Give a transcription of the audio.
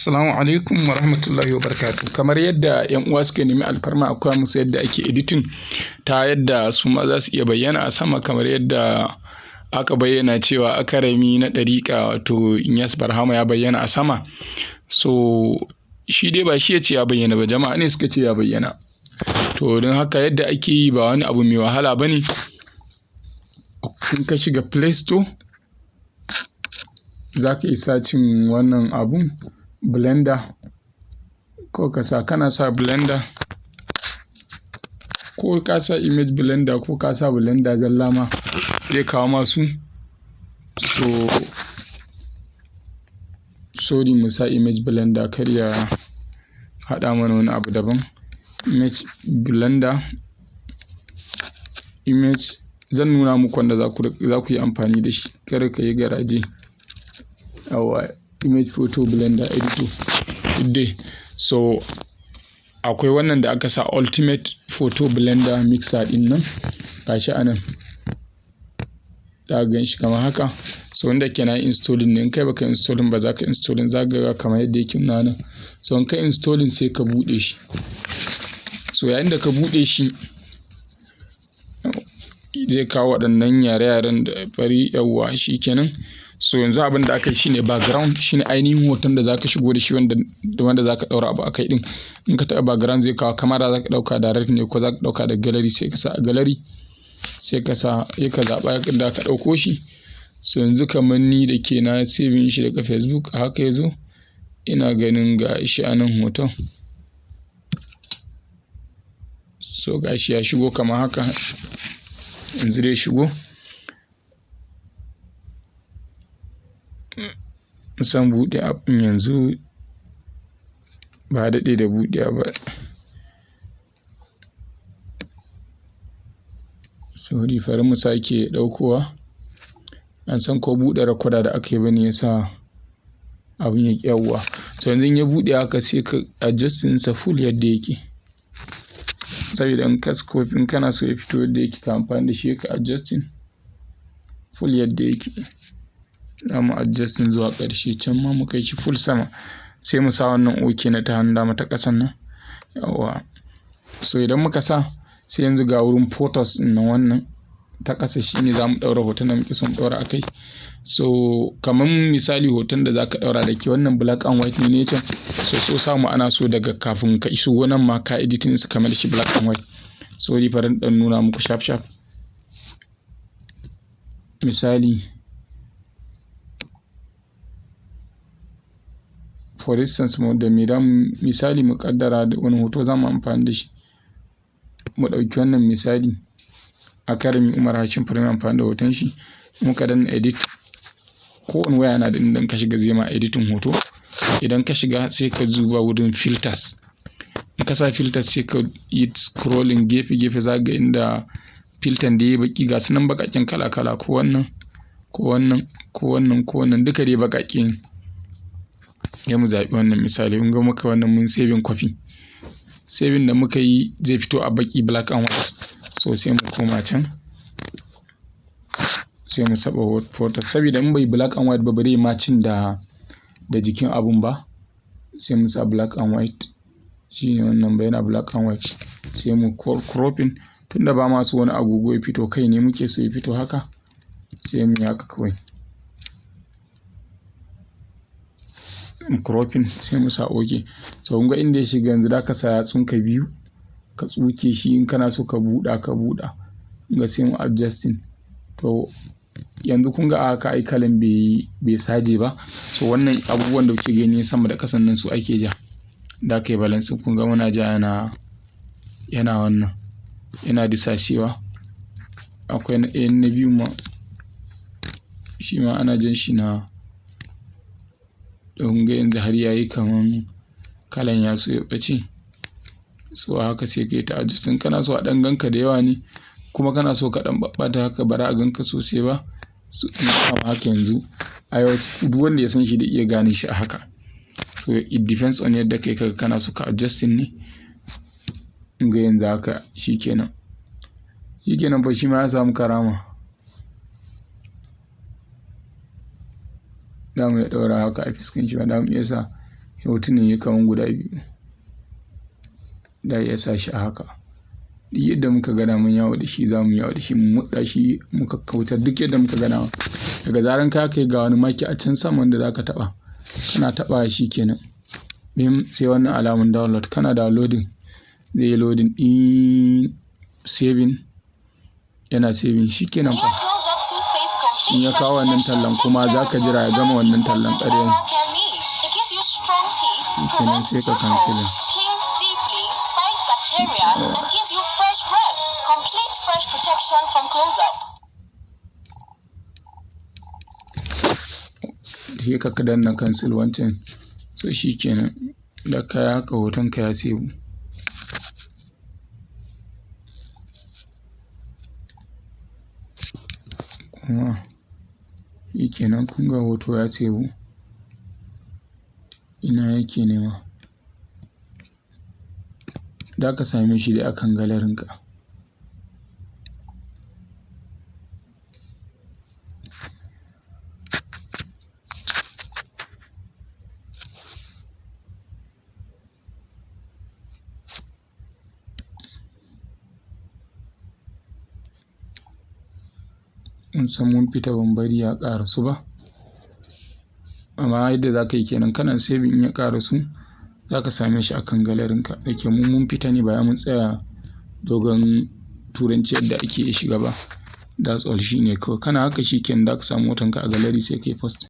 Assalamu alaikum wa rahmatullahi wa barakatuh. Kamar yadda 'yan uwa suka nemi alfarma a koya musu yadda ake editing ta yadda su ma za su iya bayyana a sama, kamar yadda aka bayyana cewa Akarami na ɗariƙa, wato Inyas Barhama, ya bayyana a sama. So shi dai ba shi ya ce ya bayyana ba, jama'a ne suka ce ya bayyana. To don haka yadda ake yi ba wani abu mai wahala ba ne. In ka shiga Play Store, za ka iya searching wannan abun, Blender, ko ka sa, kana sa Blender, ko ka sa Image Blender, ko ka sa Blender zalla ma zai kawo masu. So sorry, mu sa Image Blender, kar ya haɗa mana wani abu daban. Image Blender, image, zan nuna muku wanda za ku yi amfani da shi, kada ka yi garaje. Yawwa, Image Photo Blender Editor dai. So akwai wannan da aka sa Ultimate Photo Blender Mixer ɗin nan, gashi anan. Za ka gan shi kamar haka. So wanda ke na installing ne, in kai baka installing ba, za ka installing, za ka ga kamar yadda yake nuna nan. So in ka installing, sai ka buɗe shi. So yayin da ka buɗe shi, zai kawo waɗannan yare-yaren da fari, yawwa, shi kenan. So yanzu abin da aka yi shine background, shine ainihin hoton da zaka shigo da shi, wanda zaka ɗaura abu akai ɗin. In ka taɓa background, zai kawo kamera, zaka ɗauka direct ne ko zaka ɗauka da gallery? Sai ka sa a gallery, sai ka sa, sai ka zaɓa inda ka ɗauko shi. So yanzu kamar ni da ke na saving shi daga Facebook, a haka yazo, ina ganin ga shi a nan hoton. So ga shi ya shigo kamar haka. Yanzu dai shigo. Musan buɗe app ɗin yanzu, ba daɗe da buɗewa ba. Sorry, bari mu sake ɗaukowa. An san ko buɗe recorder da aka yi bane ya sa abun ya ƙi, yawwa. So yanzu in ya buɗe haka, sai ka adjusting sa full yadda yake. Saboda in ka scope, in kana so ya fito yadda yake, ka amfani da shi, ka adjusting full yadda yake. Za mu adjusting zuwa ƙarshe can ma, mu kai shi full sama. Sai mu sa wannan OK na ta hannun dama ta ƙasan nan. Yawwa. So idan muka sa, sai yanzu ga wurin photos ɗin nan, wannan ta ƙasa, shine za mu ɗaura hoton da muke son ɗaura a kai. So kamar misali hoton da za ka ɗaura da ke wannan black and white ne can. So samu ana so daga kafin ka iso nan ma ka editing sa kamar shi black and white. Sorry, bari in ɗan nuna muku sharp sharp. Misali, for instance, mu da me misali mu ƙaddara da wani hoto za mu amfani da shi. Mu ɗauki wannan misali, Akarami Umar Hashim, bari mu amfani da hoton shi. Muka danna edit. Kowane waya yana da inda in ka shiga zai ma editing hoto. Idan ka shiga, sai ka zuba wurin filters. In ka sa filters, sai ka yi scrolling gefe gefe, za ka ga inda filter da yayi baƙi, ga su nan baƙaƙen kala kala, ko wannan, ko wannan, ko wannan, ko wannan, duka dai baƙaƙe ne. Sai mu zaɓi wannan misali. Kun ga muka wannan, mun saving copy. Saving da muka yi zai fito a baƙi, black and white. So sai mu koma can. Sai mu saba photo, saboda in bai black and white ba, bare matching da jikin abun ba. Sai mu sa black and white. Shine wannan ba yana black and white. Sai mu cropping, tunda ba ma so wani agogo ya fito, kai ne muke so ya fito haka. Sai mu yi haka kawai. Cropping, sai mu sa OK. So kun ga inda ya shiga yanzu, za ka sa yatsunka biyu ka tsuke shi, in kana so ka buɗa, ka buɗa. Kun ga sai mu adjusting. To yanzu kun ga a haka ai kalan bai saje ba. So wannan abubuwan da kuke gani sama da ƙasan nan, su ake ja. Da aka yi balance, kun ga muna ja, yana wannan, yana disashewa. Akwai na ɗayan, na biyu ma, shi ma ana jan shi na. Kun ga yanzu har yayi kaman kalan ya so ya ɓace. So haka sai ka yi ta adjusting. Kana so a ɗan ganka da yawa ne, kuma kana so ka ɗan ɓaɓɓata haka, bara a ganka sosai ba. So in kama haka yanzu, ai wasu duk wanda ya san shi da iya gane shi a haka. So it depends on yadda kai kaga kana so ka adjusting ne. Kun ga yanzu haka shi kenan. Shi kenan fa, shi ma ya samu karama. Za mu iya ɗaura haka a fuskan shi ba, za mu iya sa Hotunan yi kaman guda biyu. Da iya sa shi a haka. Duk yadda muka ga daman yawo da shi, za mu yawo da shi, mu murɗa shi, mu kakkautar duk yadda muka ga dama. Daga zaran ka kai ga wani maki a can sama wanda za ka taɓa. Kana taɓa shi kenan. Bim, sai wannan alamun download. Kana downloading, zai yi loading ɗin saving. Yana saving shi kenan fa. In ya kawo wannan tallan kuma za ka jira ya gama wannan tallan ƙaryan. Shi kenan sai ka cancel. And gives you fresh breath. Complete fresh protection from Close Up. Sai ka danna cancel wancan. So shi kenan. Da ka yi haka, hoton ka ya save. Kuma shi kenan, kun ga hoto ya save. Ina yake nema? Za ka same shi dai akan galleryn ka. Mun san mun fita, ban bari ya ƙarasu ba. Amma yadda za ka yi kenan, kana saving, in ya ƙarasu za ka same shi akan galleryn ka. Da ke mu mun fita ne, ba mun tsaya dogon turanci yadda ake shiga ba. That's all, shine kawai. Kana haka shi kenan, za ka samu hotonka a gallery, sai ka yi post.